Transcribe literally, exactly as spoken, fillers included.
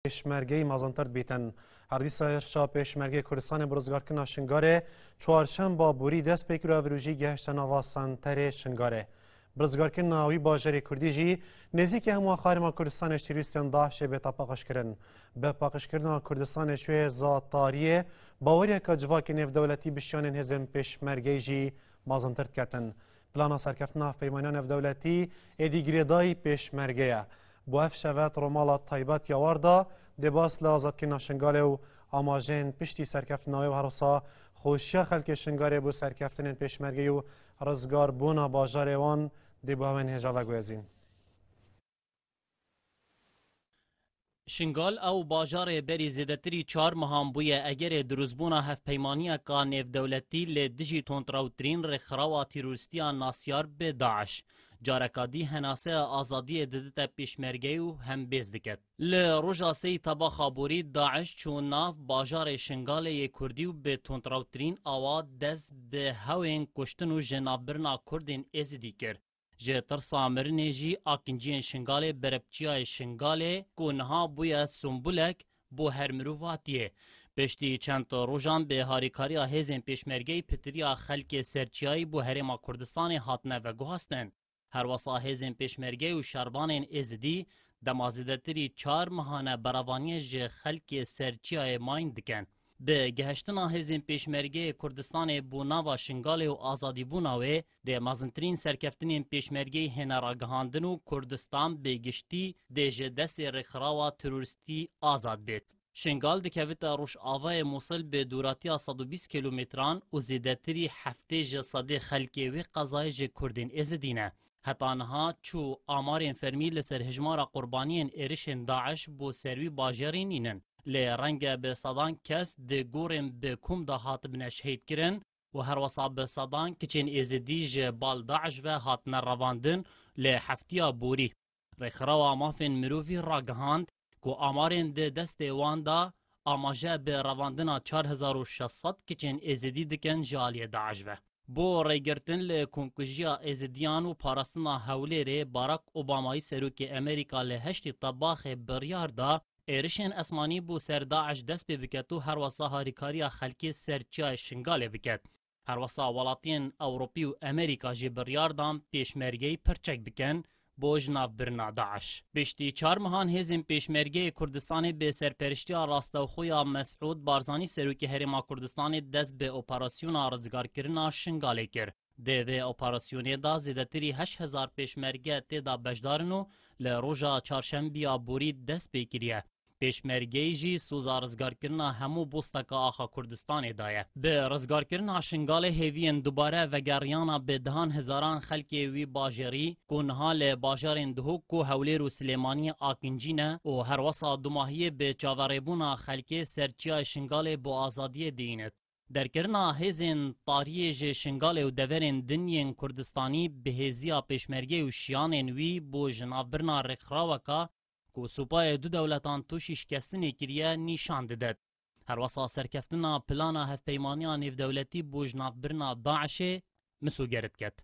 pêşmergeyî mezintir dibîtin. Her dîsa êrişa pêşmergeyê Kurdistanê bi rizgarkirina Şingalê çarşemba borî dest pê kir û ev rojî gehişte nava senterê Şingalê. Bi rizgarkirina wî bajarê Kurdî jî nêzîkî hemû axarê ma Kurdistanê ji terorîstên DAIŞê bête paqijkirin. Bi paqijkirina Kurdistanê ji wê hêza tariyê baweriyeke civakê nêvdewletî bi şiyanên hêzên pêşmergeyî jî mezintir diketin. Plana serkeftina hevpeymaniya nêvdewletî êdî girêdayî pêşmerge ye. Bo ev şeve di rojmala taybet ya war de dê bas li azadkirina Şingalê û amajên piştî serkeftina wê û herwisa xweşiya xelkê Şingalê bo serkeftinên pêşmergeyî û rizgarbûna bajarê wan dê bo hewên hêja veguhezîn. Şingal ew bajarê berî zêdetirî çar mehan bûye egerê dirustbûna hevpeymaniyeka nêvdewletî li dijî tundrewtirîn rêkxirawa terorîstiya nasyar bi DAIŞ. Careka dî henaseya azadiyê didite pêşmergeyî û hembêz diket. Li roja sêyî Tebaxa Borî DAIŞ çû nav bajarê Şingalê yê Kurdî û bi tundrewtirîn awa dest bi hewên kuştin û ji navbirina Kurdên Êzidî kir. Ji tirsa mirinê jî akinciyên Şingalê berepçiyayê Şingalê ku niha bûye sumbulek bo her mirovatiyê. Piştî çend rojan bi harîkariya hêzên pêşmergeyî pitiriya xelkê Serçiyayî bo Herêma Kurdistanê hatine veguhastin. Herwesa hêzên pêşmergeyî û şervanên Êzidî dema zêdetirî çar mehane berevaniyê ji xelkê Serçiyayê mayîn dikin. Bi gehiştina hêzên pêşmergeyê Kurdistanê bo nava Şingalê û azadîbûna wê, dê mezintirîn serkeftinên pêşmergeyî hêne ragihandin û Kurdistan bi giştî dê ji destê rêkxirawa terorîstî azad bêt. Şingal dikevite rojavayê Mûsil bi dûratiya sed û bîst kîlometran û zêdetirî heftê ji sedê xelkê wê qezayê ji Kurdên Êzidî ne. Heta niha çû amarên fermî li ser hejmara qurbaniyên êrişên DAIŞ bo ser wî bajarî nînin. Lê renge bi sedan kes di gorên bi kom de hatibine şehîdkirin û herwesa bi sedan kiçên Êzidî ji bal DAIŞ ve hatine revandin li heftiya borî. Rêkxirawa Mafên Mirovî ragihand ku amarên di destê wan de amaje bi revandina çar hezar û şeş sed kiçên Êzidî dikin ji aliyê DAIŞ ve. Bo rêgirtin li komkujiya Êzidiyan û parastina Hewlêrê, Barack Obamayî serokê Amerîka li heştê Tebaxê biryar da êrişên esmanî bo ser DAIŞ dest pê biket û herwesa harîkariya xelkê ser çiyayê Şingalê biket. Herwesa welatiyên Ewropî û Amerîka jî biryar dan pêşmergeyî pirçek bikin bo jinavbirina DAIŞ. Piştî çar mehan hêzên pêşmergeyê Kurdistanê bi serperiştiya rastewxo ya Mesûd Barzanî serokê Herêma Kurdistanê dest bi operasyona rizgarkirina Şingalê kir. Di vê operasyonê de zêdetirî heşt hezar pêşmerge tê de beşdar in û li roja çarşembiya borî dest pê kiriye. Pêşmergeyî jî soza rizgarkirina hemû bosteka axa Kurdistanê daye. Bi rizgarkirina Şingalê hêviyên dubare vegeriyana bi dehan hezaran xelkê wî bajarî ku niha li bajarên Duhok û Hewlêr û Silêmaniyê akincî ne û herwesa dumahiyê bi çaverêbûna xelkê ser çiyayê Şingalê bo azadiyê diyînit. Derkirina hêzên tariyê ji Şingalê û deverên din yên Kurdistanî bi hêziya pêşmergê û şiyanên wî bo jinavbirina rêkxiraweka ku supayê du dewletan tûşî şikestinê kiriye nîşan didet. Herwesa serkeftina plana hevpeymaniya nêvdewletî bo jinavbirina DAIŞê misûger diket.